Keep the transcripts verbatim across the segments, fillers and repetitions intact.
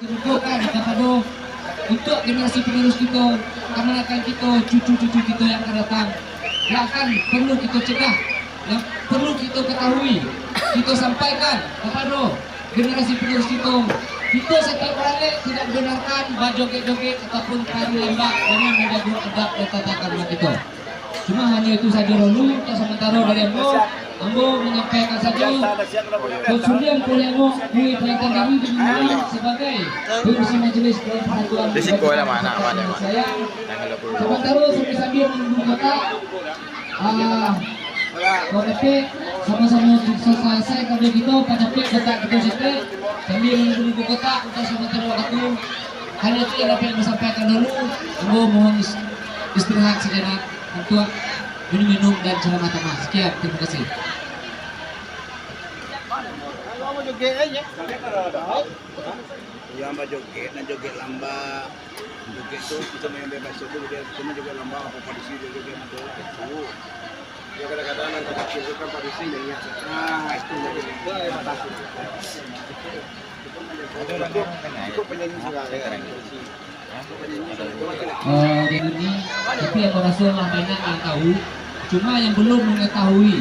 Bukan kapado untuk generasi penerus kito, kamanakan kito, cucu-cucu kito yang akan datang, yang akan perlu kito cegah, yang perlu kito ketahui, kito sampaikan kapado generasi penerus kito. Kito satiok baralek tidak dibenarkan bajoget-joget ataupun tari lambak dengan manjago adab dan tata krama kito. Cuma hanyo itu sajo dulu untuk samantaro dari ambo. Ambo manyampaikan sajo, Konsulian Poliamok Bui Panantang Diri diundang sabagai pengurusi majelis Dewan Persatuan Risiko lah, Mak, nak, Mak, Mak. Sayang. Samantaro sambil-sambil manunggu kotak, ah, Pak Dapik, samo-samo selesai kabeh kito, Pak Dapik, kotak kito situ, sambil manunggu kotak untuk samantaro waktu. Hanyo itu yang Dapik ambo sampaikan dulu. Ambo mohon is-, istirahat sajenak. Untuak minum-minum dan ceramah-ceramah. Sekian, terima kasih. Yang bajoget, nak joget lambak. Joget tu, kita main bebas tu, dia cuma joget lambak, apa padusi dia joget, itu. Ya, kadang-kadang nan kacil tu kan padusi nyanyi. Ah, itu joget. Itu penyanyi surau. Eh, di dunia, tapi ambo raso lah banyak yang tahu, cuma yang belum mengetahui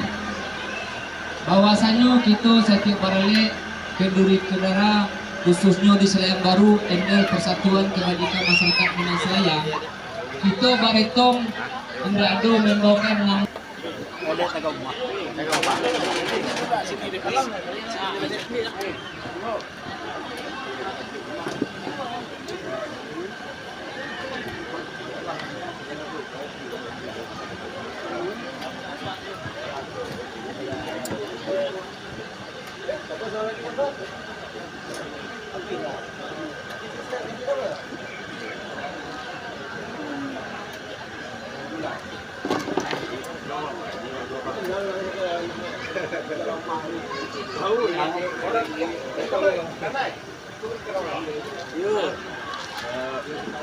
bahwasanyo kito satiok baralek kenduri kendara, khususnyo di Selayang Baru, Endel Persatuan Kebajikan Masyarakat Minang Selayang, kito baretong indak ado membawakan nama.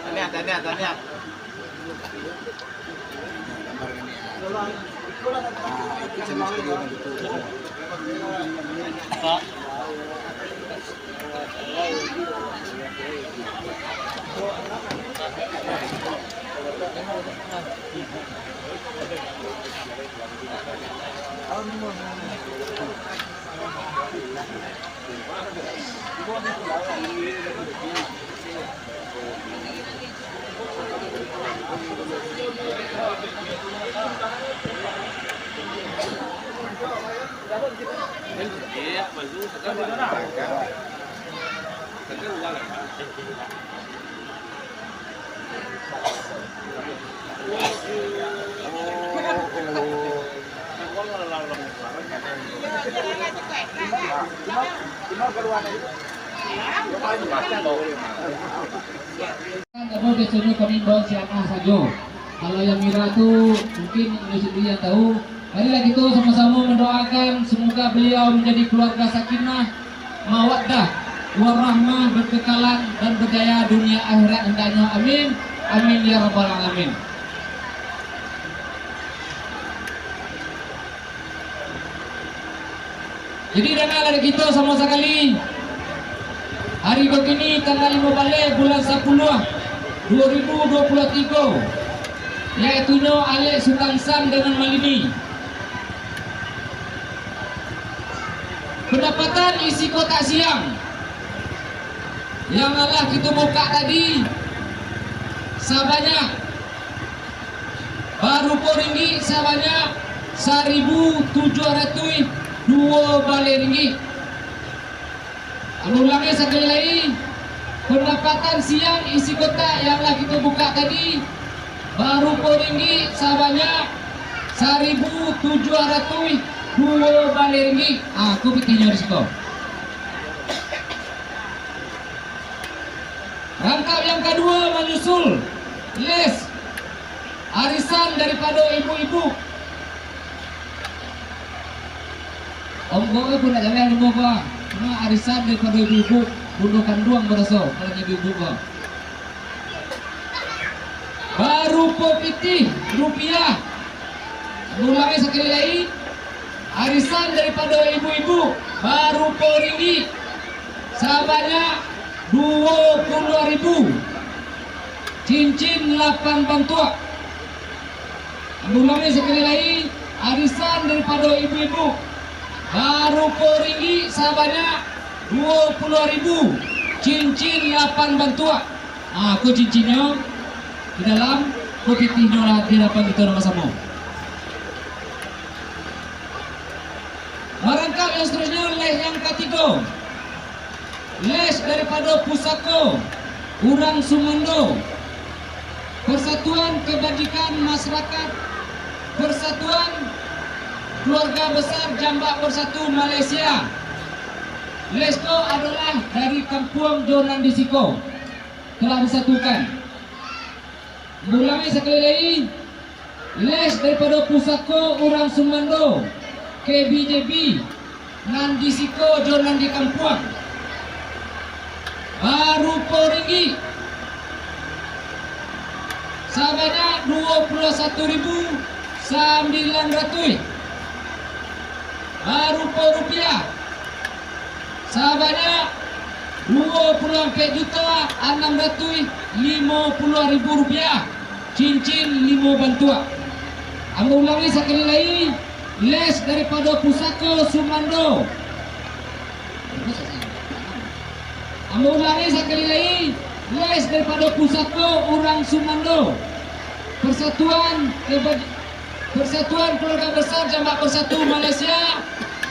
Taniah, taniah, taniah. Kan, ambo biasonyo kami bawa siangah sajo. Kalau yang mirah tu, mungkin inyo sendiri yang tahu. Marilah kito samo-samo mandoakan, semoga beliau menjadi keluarga sakinah, mawaddah, warahmah, berkekalan, dan berjaya dunia akhirat hendaknyo. Amin. Amin, ya rabbal alamin. Jadi, danga dari kito samo sakali, hari ko kini, tanggal limo baleh bulan sapuluah, duo ribu duo puluah tigo, yaitunyo alek Sutan Sam dengan Malini. Pendapatan isi kotak siang yang alah kito bukak tadi sabanyak barupo ringgik sabanyak saribu tujuah ratuih duo baleh ringgik. Ambo ulangi sakali lai, pendapatan siang isi kotak yang lah kito bukak tadi, barupo ringgik sabanyak saribu tujuah ratuih duo baleh ringgik. Ah, ko pitihnyo di siko. Rangkap yang kaduo manyusul, les, arisan daripado ibu-ibu. Om ko pun nak jaleh namo ko, cuma arisan daripado ibu-ibu, bundo kanduang baraso, kalau ibu-ibu ko. Barupo pitih rupiah. Ulangi sakali lai, arisan daripado ibu-ibu barupo ringgik sabanyak Duo puluah ribu, cincin lapan bantuak. Ulangi sakali lai, arisan daripado ibu-ibu, barupo ringgik sabanyak duo puluah ribu, cincin lapan bantuak. Ah, ko cincinnyo di dalam, ko pitihnyo lah di hadapan kito samo-samo. Marangkap yang seterusnya, les yang katigo. Les daripado pusako urang sumando, Persatuan Kebajikan Masyarakat, Persatuan Keluarga Besar Jambak Bersatu Malaysia. Les ko adolah dari kampuang jo nan di siko telah disatukan. Ulangi sakali lai, les daripado pusako urang sumando, K B J B, nan di siko jo nan di kampuang, barupo ringgik sabanyak duo puluah satu ribu sambilan ratuih, barupo rupiah sabanyak duo puluah ampek juta anam ratuih limo puluah ribu rupiah, cincin limo bantuak. Ambo ulangi sakali lai, les daripado pusako sumando. Ambo ulangi sakali lai, les daripado pusako urang sumando, Persatuan Kebaj-, Persatuan Keluarga Besar Jambak Bersatu Malaysia,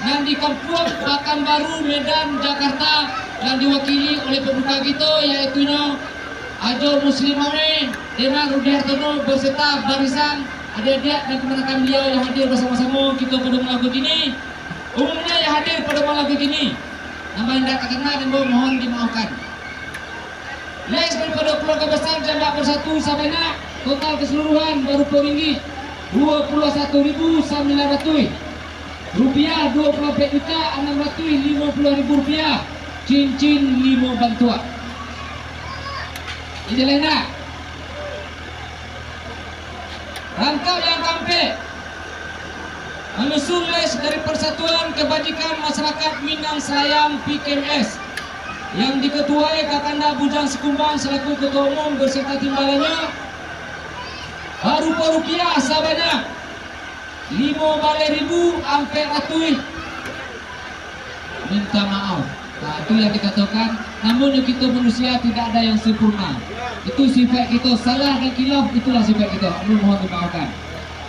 nan di Kampuang Pakanbaru, Medan, Jakarta, yang diwakili oleh pembuka kito, yaitunyo Ajo Muslim Ameh, Dena Rudi Hartono, beserta barisan adiak-adiak dan kamanakan beliau yang hadir bersama-sama kito pada malam kini. Umumnya yang hadir pada malam kini, nama indak takana, ambo mohon dimaafkan. Les daripado Keluarga Besar Jambak Bersatu sabanyak, total keseluruhan barupo ringgit duo puluah satu ribu sambilan ratuih, rupiah duo puluah ampek juta anam ratuih limo puluah ribu rupiah, cincin limo bantuak. Ijalain nak? Rangkap yang kaampek, manyusun les dari Persatuan Kebajikan Masyarakat Minang Selayang, P K M S, yang diketuai Kakanda Bujang Sikumbang selaku Ketua Umum beserta timbalannyo, barupo rupiah sabanyak limo baleh ribu ampek ratuih. Minta maaf. Nah, itu yang dikatakan, namanya kita manusia, tidak ada yang sempurna. Itu sifat kita, salah dan khilaf, itulah sifat kita. Ambo mohon dimaafkan.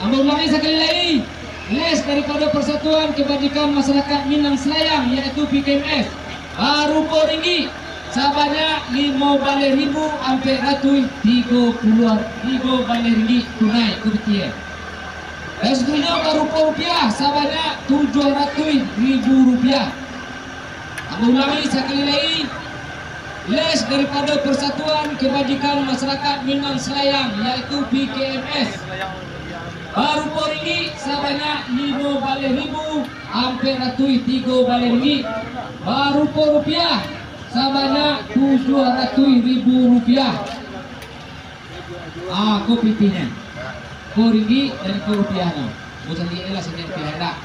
Ambo ulangi sakali lai, les daripada Persatuan Kebajikan Masyarakat Minang Selayang, yaitu P K M S, barupo ringgit sabanyak limo baleh ribu ampek ratuih tigo puluah, tigo baleh ringgit tunai, ko pitiah. Restuinyo barupo rupiah sabanyak tujuah ratuih ribu rupiah. Ambo ulangi sakali lai, les daripada Persatuan Kebajikan Masyarakat Minang Selayang, yaitu P K M S, barupo ringgit sabanyak limo baleh ribu ampek ratuih tigo baleh ringgit, barupo rupiah sabanyak tujuah ratuih ribu rupiah. Ah, ko pitihnyo. Ko ringgit dan ko rupiahnyo. Ko sadiak lah, sadiak rupiah lah.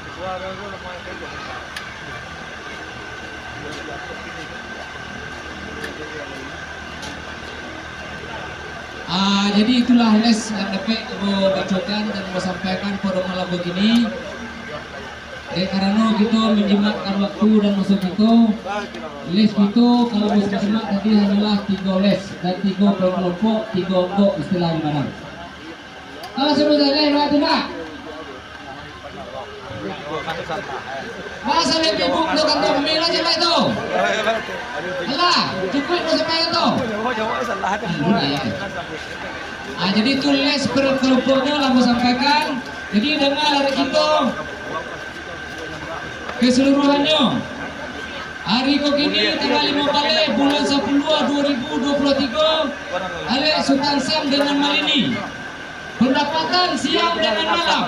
Ah, jadi itulah les nan dapek ambo bacokan dan ambo sampaikan pado malam kini. Dek karano kito manjimatkan waktu dan maso kito, les kito kalau basimak-simak tadi hanyolah tigo les dan tigo kelompok, tigo onggok istilah di Minang. Kalau sudah les, lah tu nak? Masa lebih buk tu kan tu, mila je baik tu. Alah, cukup tu sampai tu. Ah, jadi tu les per kelompoknyo lah ambo sampaikan. Jadi, danga dari kito keseluruhannyo. Hari ko kini, tanggal limo baleh, bulan sapuluah, duo ribu duo puluah tigo, Alek Sutan Sam dengan Malini. Pendapatan siang dengan malam.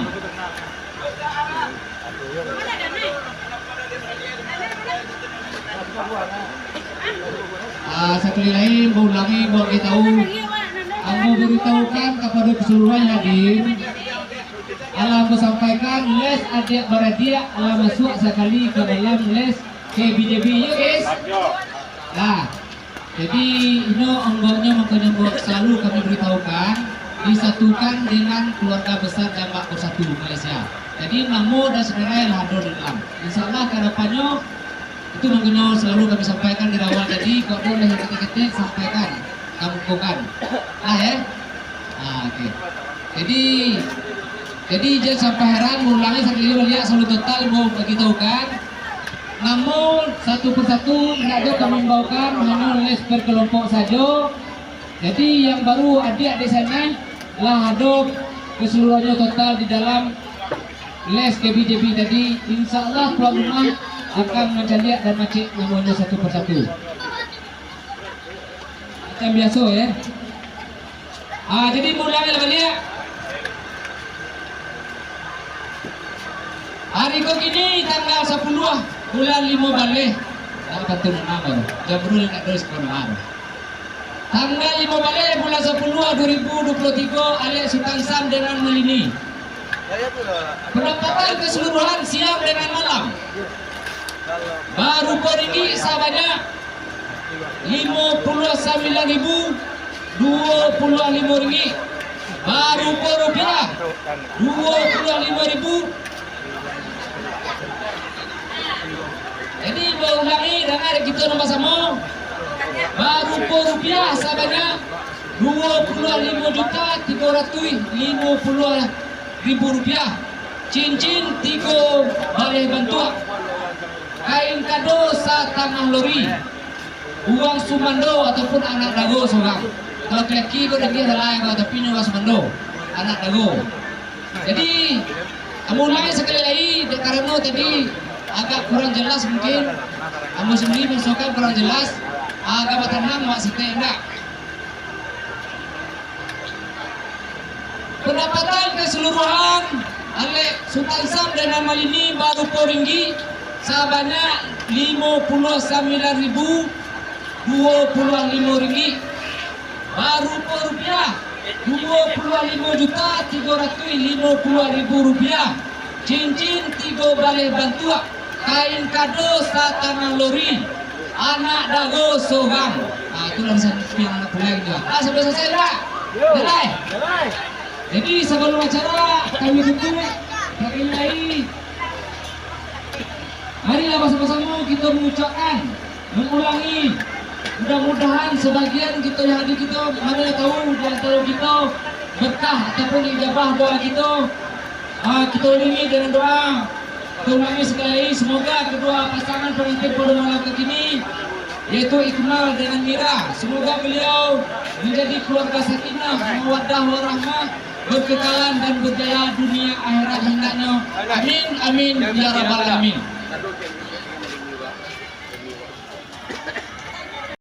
Ah, sakali lai, ambo ulangi, ambo bari tahu. Ambo bari tahukan kapado keseluruhan yang hadir. Alah ambo sampaikan, les adiak baradiak alah masuak sakali ka dalam les K B J B, yo, guys? Nah, Jadi, ino ambauknyo mangkonyo salalu kami baritahukan, disatukan dengan keluarga besar Jambak Bersatu Malaysia. Jadi, namo dan saudara lah ado di dalam. Insya Allah, ke depannya, itu mangkonyo salalu kami sampaikan di awal tadi, kok ado lah yang ketek-ketek, sampaikan, kamukokan. Ah, eh? Ah, oke. Jadi, jadi jan sampai heran, ulangi sakali baliak, salalu total, mau bagi tahukan. Namo satu persatu, indak ado kami imbaukan, hanyo les per kelompok sajo. Jadi, yang baru adiak di sana, lah ado keseluruhannyo total di dalam les J B J B tadi. Insya Allah, tuan rumah akan mancaliak dan macek namonyo satu persatu. Macam biaso, ya. Ah, jadi, mulangi lah baliak. Hari ko kini tanggal sapuluah bulan limo baleh. Ah, pantun nama tu. Jam dua nak terus kono, ah. Tanggal limo baleh bulan sapuluah dua ribu dua puluh tiga, alek Sutan Sam dengan Malini. Pendapatan keseluruhan siang dengan malam barupo ringgik sabanyak limo puluah sambilan ribu duo puluah limo ringgik. Barupo rupiah, duo puluah limo ribu. Jadi, baulangi, danga dek kito nan basamo. Barupo rupiah sabanyak duo puluah limo juta tigo ratuih limo puluah ribu rupiah. Cincin tigo baleh bantuak. Kain kado satangah lori. Urang sumando ataupun anak dago surang. Kalau laki-laki ko daging halai ko, tapi nyo urang sumando, anak dago. Jadi, ambo ulangi sakali lai, dek karano tadi agak kurang jelas mungkin. Ambo sandiri marasokan kurang jelas, agak batanang, mak sitek indak. Pendapatan keseluruhan alek Sutan Sam dan Amal ini barupo ringgik sabanyak limo puluah sambilan ribu duo puluah limo ringgik. Barupo rupiah, duo puluah limo juta tigo ratuih limo puluah ribu rupiah. Cincin tigo baleh bantuak, kain kado satangah lori, anak dago sorang. Ah, itulah sampiang anak pulai gitu. Ah, sampai selesai dah? Yo. Selesai? Selesai. Jadi, sebelum acara kami tutup, kami mulai. Marilah basamo-samo kito mangucapkan, mangulangi. Mudah-mudahan sabagian kito yang hadir kito, mano yang tahu di antaro kito berkah ataupun ijabah doa kito. Ah, kito iringi dengan doa. Kito ulangi sakali lai, semoga kedua pasangan pengantin pada malam kini, yaitu Ikmal dengan Mira, semoga beliau menjadi keluarga sakinah, mawaddah warahmah, berkekalan dan berjaya dunia akhirat hendaknya. Amin, amin, ya rabbal alamin.